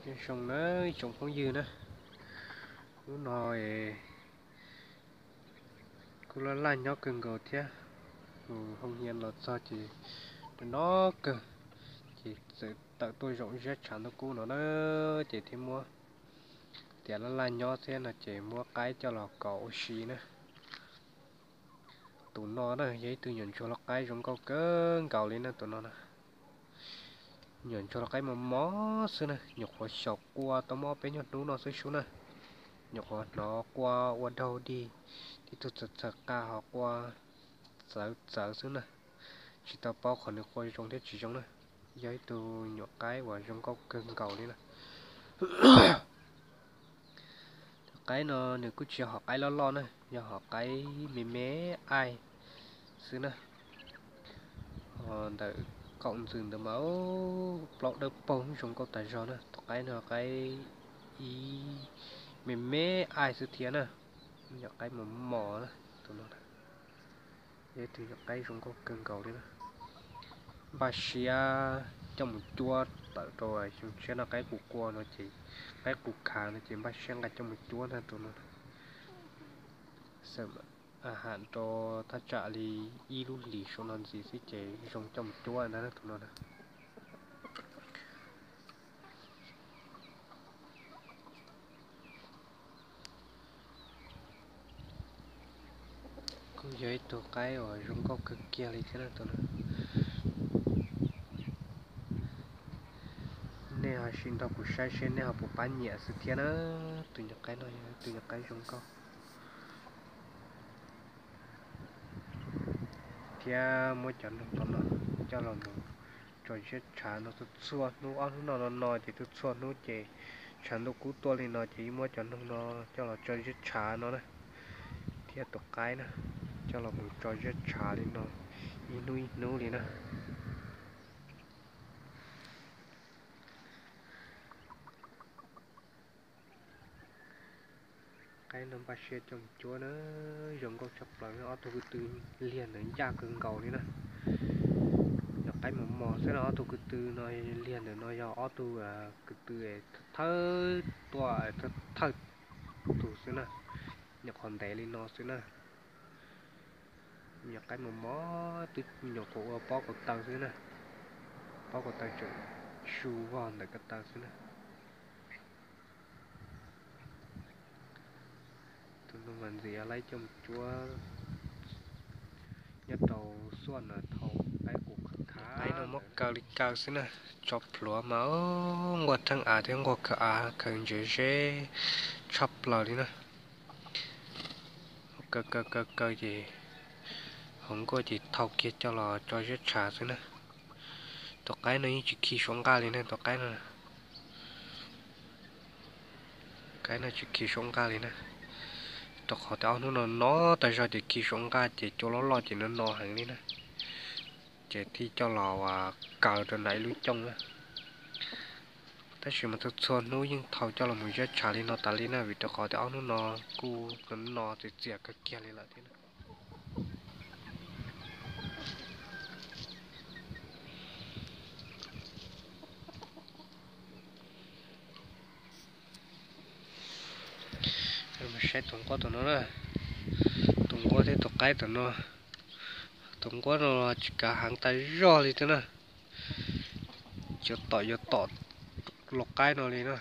Nyob zoo na ib tsoom phooj ywg na, hnub no kuj laj laj nyob kawg nkaus thiab. Mus hoo hias los txog ces no kawg, ces txawm tawm tuaj zaum ziab tshav ntuj kub no na, ces thiaj muab tias laj laj nyob thiab no ces muab qaib coj los kos ua si na. Tus no na yog ib tug nyuam ntsuag lau qaib zoo nkauj kawg nkaus li na tus no na. Nyuam ntsuag lau qaib mos mos xwb na, nyuam qhuav xyaum qua tau muaj ob peb nyuag hnub no xwb sub na. Nyuam qhuav hnov qua ua daug dig, tib tug txawv txawv qa ho qua txawv txawv xwb na. Tsis tau paub qhov nws qua zoo thiab tsis zoo na. Yog ib tug nyuam qaib uas zoo nkauj kawg nkaus li na. Tus qaib no nws kuj tsis yog hom qaib loj loj na, yog hom qaib me me aib xwb na. Ntawm qaum ntxws ntawd mas plaub dawb paug zoo nkauj tas zog na. Tus qaib no qaib ib me me aib xwb thiab na. Nyuam qaib mos mos na, tus no yog ib tug nyuam qaib zoo nkauj kawg nkaus li na. Npaj siab coj mus cuab tawm rau xyoo tshiab no, qaib qus qua no ces, qaib qus khav no ces npaj siab nqa coj mus cuab ntag tus no. Xawm ham rau thaj tsam li ib lub hlis saum no ntxiv xwb ces zoo coj mus cuab ntag tus no na. Kuj yog ib tug qaib uas zoo nkauj kawg kiag li thiab na tus no. Nej ho sim nrog kuv saib seb nej ho puas pab nyiam xwb thiab na. Tus nyuam qaib no yog tus nyuam qaib zoo nkauj thiab muab cov noog tom no coj los mus tso ziab tshav no txhua txhua hnub, ob hnub no no no ces txhua txhua hnub ces tshav ntuj kub tuaj li no ces ib muab cov noog no coj los tso ziab tshav no na, thiab tus qaib na, coj los mus tso ziab tshav li no ib hnub ib hnub li na. Qaib no npaj siab coj mus cuab na, zoo nkauj tshaj plaws, ob tug ko tw liag ntawd ncaj kawg nkaus li na. Yog qaib mos mos xwb na, ob tug ko tw no liag ntawm no yog ob tug ko tw thawj tuaj thawj tug xwb na, nyuam qhuav ntev li no xwb na. Nyuam qaib mos mos twb nyuam qhuav ua pob ko taw xwb na, pob ko taw tseem su vog ntawm ko taw xwb na. Tus no mas ntxiv laib coj mus cuab nyob rau xuaj na thaum qaib qus khav, qaib no muab kaw li kaw xwb na, tso plhuav mas nquag theej av thiab nquag khaws av khaws ntsev zeb tshaj plaws li na. Kaw kaw kaw kaw ces hauv nkuaj ces thau kiag coj los tso ziab tshav xwb na. Tus qaib no yeej tsis khi suav nqaj li na, tus qaib no, qaib no tsis khi suav nqaj li na, rau qhov tias ob hnub no no tas zog ces khi suav nqaj ces cua loj loj ces no no heev li na, ces thiaj coj los kaw rau nram ib lub cooj na. Tab sis mas txhua txhua hnub yeej thau coj los mus ziab tshav li no tas li na, vim rau qhov tias ob hnub no kuj no txias txias kawg kiag li lawm thiab na. Saib tus nquab tom no na, tus nquab thiab tus qaib tom no, tus nquab no tsis kav heev tas zog li thiab na, yuav tom yuav tom lau qaib no li na.